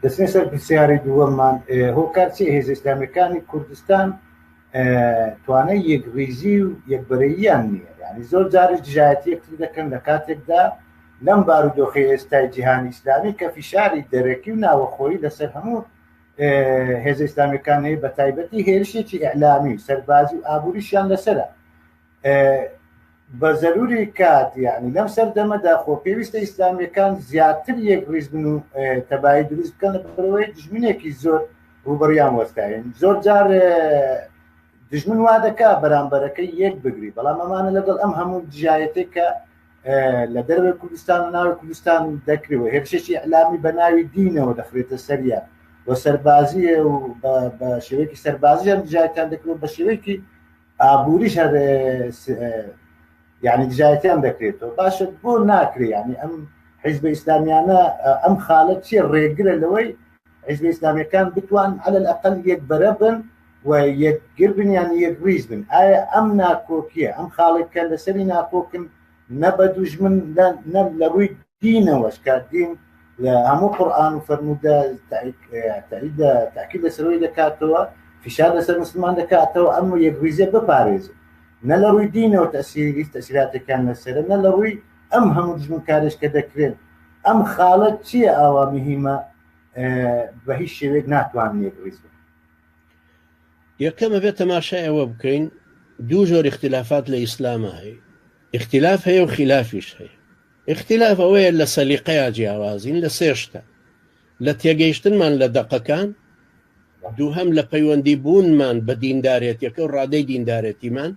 دەچینە سەر پرسیاری دووەممان، هۆکار چییە هێزە ئیسلامیەکانی کوردستان توانای یەکڕیزی و یەکبەرەییان نییە؟ یعنی زۆر جاریش دژایەتی یەکتر دەکەن لە کاتێکدا لەم بارودۆخی ئێستای جیهانی ئیسلامی کە فشاری دەرەکی و ناوەخۆیی لەسەر هەموو هێزە ئیسلامیەکان هەیە، بە تایبەتی هێرشێکی ئیعلامی و سەربازی و ئابووریشیان لەسەرە، بە زەروری کات یعنی لەم سەردەمەدا خۆ پێویستە ئیسلامیەکان زیاتر یەک ڕیز بن و تەبایی دروست بکەن لە بەرەوەی دژمنێکی زۆر ڕوبەڕیان وەستاین. زۆر جار دژمن وا دەکا بەرامبەرەکەی یەک بگری، بەڵام ئەمانە لەگەڵ ئەم هەموو دژایەتێک کە لە دەرەوەی کوردستان و ناوی کوردستان دەکرێت و هێرشێکی ئیعلامی بە ناوی دینەوە دەخرێتە سەریان و سەربازیە و بە شێوەیەکی سەربازیان دژایەتیان دەکرێت، بە شێوەیەکی ئابووریش هەر یعنی دژایەتیان دەکرێتەوە. باشە بۆ ناکرێ یعنی ئەم حیزبە ئیسلامیانە ئەم خاڵە چیە ڕێگرە لەوەی حیزبە ئیسلامیەکان بتوان على الأقل یەکبەرە بن و یەکگر بن یان یەکڕیز بن؟ ئایا ئەم ناکۆکیە، ئەم خاڵێک کە لەسەری ناکۆکن، نە بە دوژمن نە لە ڕووی دینەوەش کە دین لە هەموو قورئان و فەرموودە تاکید لەسەرەوەی دەکاتەوە، فشار لەسەر مسلمان دەکاتەوە ئەم یەکڕیزیە بپارێزن، نە لە ڕووی دینەوە تەسیری تەسیراتەکان لەسەرە، نە لە ڕووی ئەم هەموو دژمنکارێش کە دەکرێن. ئەم خاڵە چییە ئاوا مهمە بە هیچ شێوەیەک ناتوانن یەکڕیز بن؟ یەکەم ئەبێت تەماشای ئەوە بکەین دوو جۆر ئیختلافات لە ئیسلامە هەیە، ئیختلاف هەیە و خلافیش هەیە. ئیختلاف ئەوەیە لە سەلیقەیا جیاوازین لە سێ شتە، لە تێگەیشتنمان لە دەقەکان، دووهەم لە پەیوەندی بوونمان بە دیندارێتیەکە و ڕادەی دیندارێتیمان،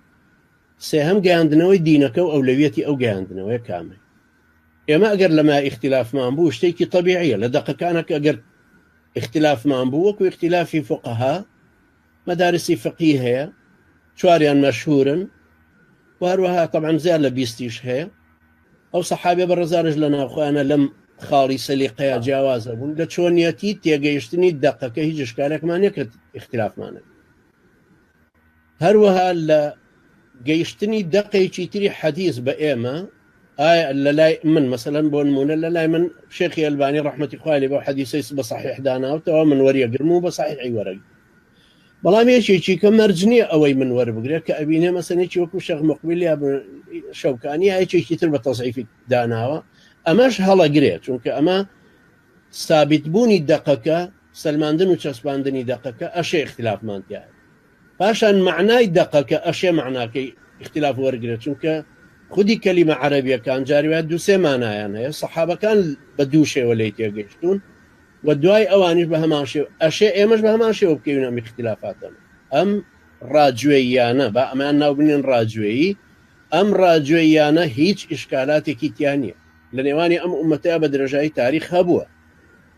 سێهەم گەیاندنەوەی دینەکە و ئەولەویەتی ئەو گەیاندنەوەیە کامەیە. ئێمە ئەگەر لەما ئیختلافمان بوو شتێکی تەبیعیە لە دەقەکانە کە ئەگەر ئیختلافمان بوو وەکو ئیختلافی فقها، مەدارسی فقهی هەیە چواریان مەشهورن و هەروەها طبعا زیاد لە بیستیش هەیە. ئەو سەحابێ بەڕێزانش لە ناوخۆیانە لەم خاڵی سەلیقەیە جیاوازە بوون لە چۆنیەتی تێگەیشتنی دەقەکە، هیچ ئشکالێکمان نییە کە ئیختلافمانە. هەروەها لە گەیشتنی دەقێکی تری حەدیث بە ئێمە، ئایا لە لای من مەسەلەن بۆ نمونە لە لای من شێخی ئەلبانی ڕەحمەتی خوای لێ بەو حەدیسەی بە سەحیح داناوتەوە من وەریەگرم و بە سەحیحی وەرەگرم. بەڵام یەکێکی کە مەرج نییە ئەوەی من وەربگرێت کە ئەبینێ مەسەنێکی وەکو شێخ مقبل یا شەوکانی یا یەکێکی تر بە تەزعیفی داناوە، ئەمەش هەڵەگرێت، چونکە ئەمە سابیت بوونی دەقەکە، سەلماندن و چەسپاندنی دەقەکە ئەشێ ئیختلافمان تیایە. پاشان مەعنای دەقەکە ئەشێ مەعناکەی ئیختلاف وەرگرێت، چونکە خودی کەلیمە عەرەبیەکان جاری وایە دوو سێ مانایان هەیە، سەحابەکان بە دوو شێوە لێی تێگەیشتوون و دوای ئەوانیش بە هەمان شێوە، ئەشێ ئێمەش بە هەمان شێوە بکەوینە ئەم ئیختلافاتەوە، ئەم ڕاجوێییانە، با ئەمەیان ناو بنێن ڕاجوێیی، ئەم ڕاجوێییانە هیچ ئیشکالاتێکی تیا نییە، لە نێوانی ئەم ئوممەتەیا بە درێژایی تاریخ هەبووە.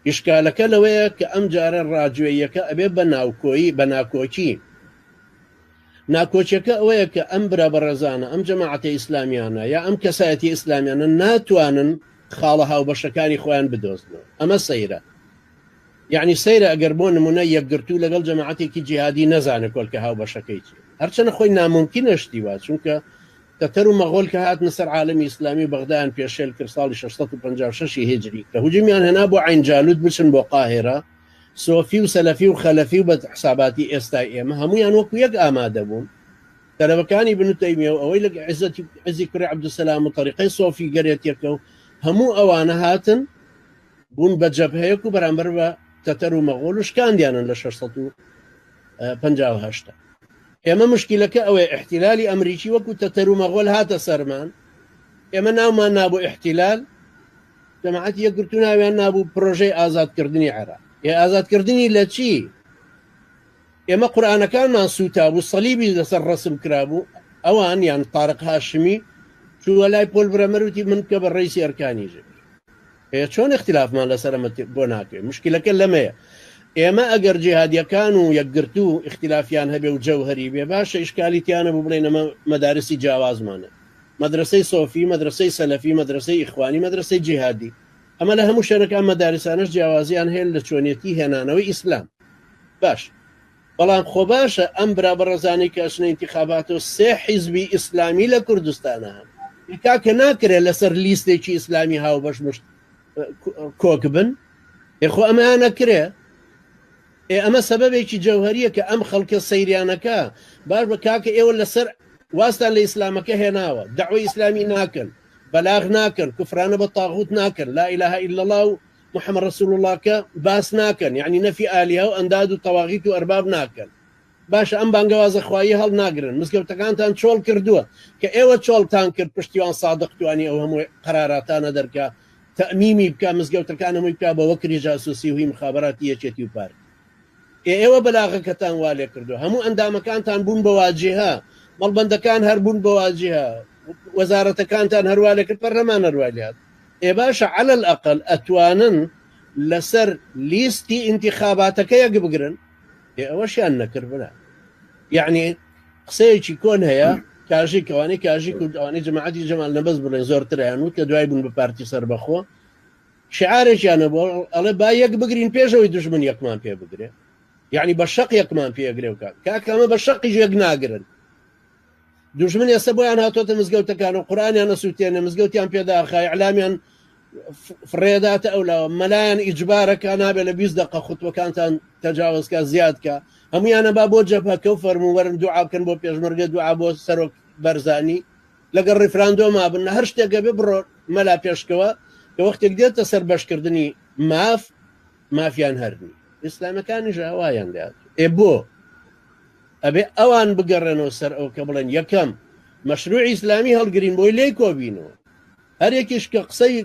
ئیشکالەکە لەوەیە کە ئەم جارە ڕاجوێییەکە ئەبێ بە ناوکۆیی، بە ناکۆکی. ناکۆکیەکە ئەوەیە کە ئەم برا بەڕێزانە، ئەم جەماعەتە ئیسلامیانە یا ئەم کەسایەتیە ئیسلامیانە ناتوانن خاڵە هاوبەشەکانی خۆیان بدۆزنەوە. ئەمە سەیرە. یەعنی سەیرە ئەگەر بۆ نمونە یەکگرتوو لەگەڵ جەماعەتێکی جیهادی نەزانێ کۆلکە هاوبەشەکەی چیە. هەرچەنە خۆی نامومکینە شتی وا، چونکە تەتەر و مەغۆل کە هاتنە سەر عالەمی ئیسلامی و بەغدایان پێشێل کرد ساڵی 656 ی هیجری کە هجومیان هێنا بۆ عەین جالوت بچن بۆ قاهیرە، سۆفی و سەلەفی و خەلەفی و بە حساباتی ئێستای ئێمە هەموویان وەکو یەک ئامادە بوون. تەلەبەکانی بن تەیمیە و ئەوەی لە عزەتی عزی کوڕی عەبدولسەلام و تەریقەی سۆفی گەرێتیەکە و هەموو ئەوانە هاتن بوون بە جەبهەیەک و بەرامبەر بە تەتەر و مەغۆل و شکاندیانن لە 658. ئێمە مشکلەکە ئەوەیە ئیحتیلالی ئەمریکی وەکو تەتەر و مەغۆل هاتە سەرمان، ئێمە ناومان نابوو ئیحتیلال، جەماعەتی یەکگرتوو ناویان نابوو پرۆژەی ئازادکردنی عێراق. ئێ ئازادکردنی لە چی؟ ئێمە قورئانەکانمان سووتابوو، سەلیبی لەسەر ڕەسم کرابوو، ئەوان یان تارق هاشمی چووە لای پۆل برەمەر وتی من بکە بە ڕەیسی ئەرکانی ژێر. ئێ چۆن اختلافمان لەسەر ئەمە بۆ ناکرێت؟ مشکلەکە لەمەیە ئێمە ئەگەر جیهادیەکان و یەکگرتوو اختلافیان هەبێ و جەوهەری بێ باشە ئیشکالی تیانە بوو بڵێن ئەمە مەدارسی جیاوازمانە، مەدرەسەی سۆفی، مەدرەسەی سەلەفی، مەدرەسەی ئیخوانی، مەدرەسەی جیهادی. ئەمە لە هەموو شوێنەکان مەدارسانەش جیاوازیان هەیە لە چۆنیەتی هێنانەوەی ئیسلام. باش بەڵام خۆ باشە ئەم برا بەڕێزانەی کە ئەچنە ئینتیخاباتەوە سێ حیزبی ئیسلامی لە کوردستانە هەن کاکە ناکرێت لەسەر لیستێکی ئیسلامی هاوبەش مشت کۆک بن. ئێ خۆ ئەمەیان ئەکرێ؟ ئێ ئەمە سەبەبێکی جەوهەریە کە ئەم خەڵکە سەیریانەکە باش بە کاکە ئێوە لەسەر وازتان لە ئیسلامەکە هێناوە دەعوەی ئیسلامی ناکەن بەلاغ ناکەن کوفرانە بە تاغوت ناکەن لا اله الا الله و محمد رسول الله کە باس ناکەن یعنی نەفی ئالیه و ئەنداد و تەواغیت و ئەرباب ناکەن باشە ئەم بانگەوازە خوایی هەڵناگرن مزگەوتەکانتان چۆڵ کردووە کە ئێوە چۆڵتان کرد پشتیوان سادق توانی ئەو هەموو قەراراتانە دەرکا تەئمیمی بکا مزگەوتەکان هەمووی بکا بە وەکری جاسوسی و هی مخابراتی یەکێتی و پارتی ئێ ئێوە بەلاغەکەتان وا لێ کردووە هەموو ئەندامەکانتان بوون بە واجهە مەڵبەندەکان هەر بوون بە واجهە وەزارەتەکانتان هەروا لێ کرد پەرلەمان هەروا لێ هات ئێ باشە عەلە الأقل ئەتوانن لەسەر لیستی ئینتیخاباتەکە یەک بگرن ئێ ئەوەشیان نەکرد برا یعنی قسەیەکی کۆن هەیە کاژی کەوانی کاژی کورد ئەوانەی جەماعەتی جەمال نەبەز بڵێن زۆرتریان وت کە دوای بوون بە پارتی سەربەخۆ شعارێکیانە بۆ ئەڵێ با یەک بگرین پێشەوەی دژمن یەکمان پێ بگرێ یعنی بە شەق یەکمان پێگرێ و کاک کاک ئەمە بە شەقیش یەک ناگرن دوژمن ئێستا بۆیان هاتۆتە مزگەوتەکان و قورئانیان ئەسووتێنێ مزگەوتیان پێداخا ئیعلامیان فڕێداتە ئەو لاوە مەلایان ئیجبارەکە نابێت لە 20 دقە خوتبەکانتان تەجاوزکە زیادکە هەمویانە با بۆ جەبهەکە و فەرموو وەرن دوعا بکەن بۆ پێشمەرگە دوعا بۆ سەرۆک بەرزانی لەگەڵ ڕیفراندۆما بن هەر شتێکە بێ بڕۆ مەلا پێشکەوە کە وەختێک دێتە سەر بەشکردنی ماف مافیان هەرنی ئیسلامەکانیش ئاوایان لێ ئێ بۆ ئەبێ ئەوان بگەڕێنەوە سەر ئەو کە بڵێن یەکەم مەشروعی ئیسلامی هەڵگرین بۆی لێی کۆبینەوە هەر یەکیش کە قسەی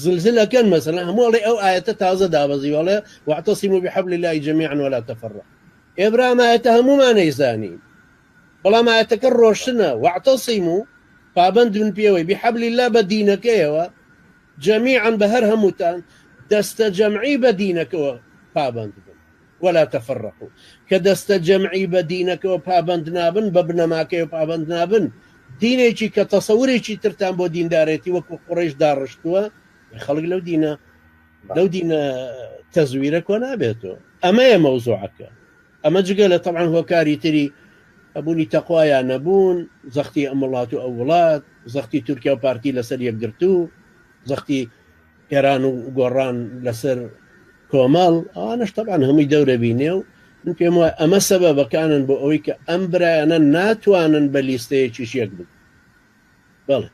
زلزل ئەکەن مەسەلەن هەموو ئەڵێ ئەو ئایەتە تازە دابەزیوە ئەڵێ واعتصموا بحبل الله جميعا ولا تفرقوا ئێ برا ئەم ئایەتە هەموومان ئەیزانین بەڵام ئایەتەکە ڕۆشنە واعتصموا پابەند بن پێوەی بحبل الله بە دینەکەیەوە جمیعا بە هەر هەمووتان دەستە جەمعی بە دینەکەوە پابەند بن ولا تفرقوا کە دەستە جەمعی بە دینەکەوە پابەند نابن بە بنەماکەیەوە پابەند نابن دینێکی کە تەسەورێکی ترتان بۆ دیندارێتی وەکو قوڕەیش داڕشتووە خەڵک لەو دینە لەو دینە تەزویرە کۆ نابێتەوە ئەمەیە مەوزوعەکە ئەمە جگە لە تەبعەن هۆکاری تری هەبوونی تەقوا یا نەبوون، زەختی ئەم وڵات و ئەو وڵات، زەختی تورکیا و پارتی لەسەر یەکگرتوو، زەختی ئێران و گۆڕان لەسەر کۆمەڵ، ئەوانەش تەبعەن هەمووی دەورە بینێ و من پێم وایە ئەمە سەبەبەکانن بۆ ئەوەی کە ئەم برایانە ناتوانن بە لیستەیەکیش یەک بگرن. بەڵێ.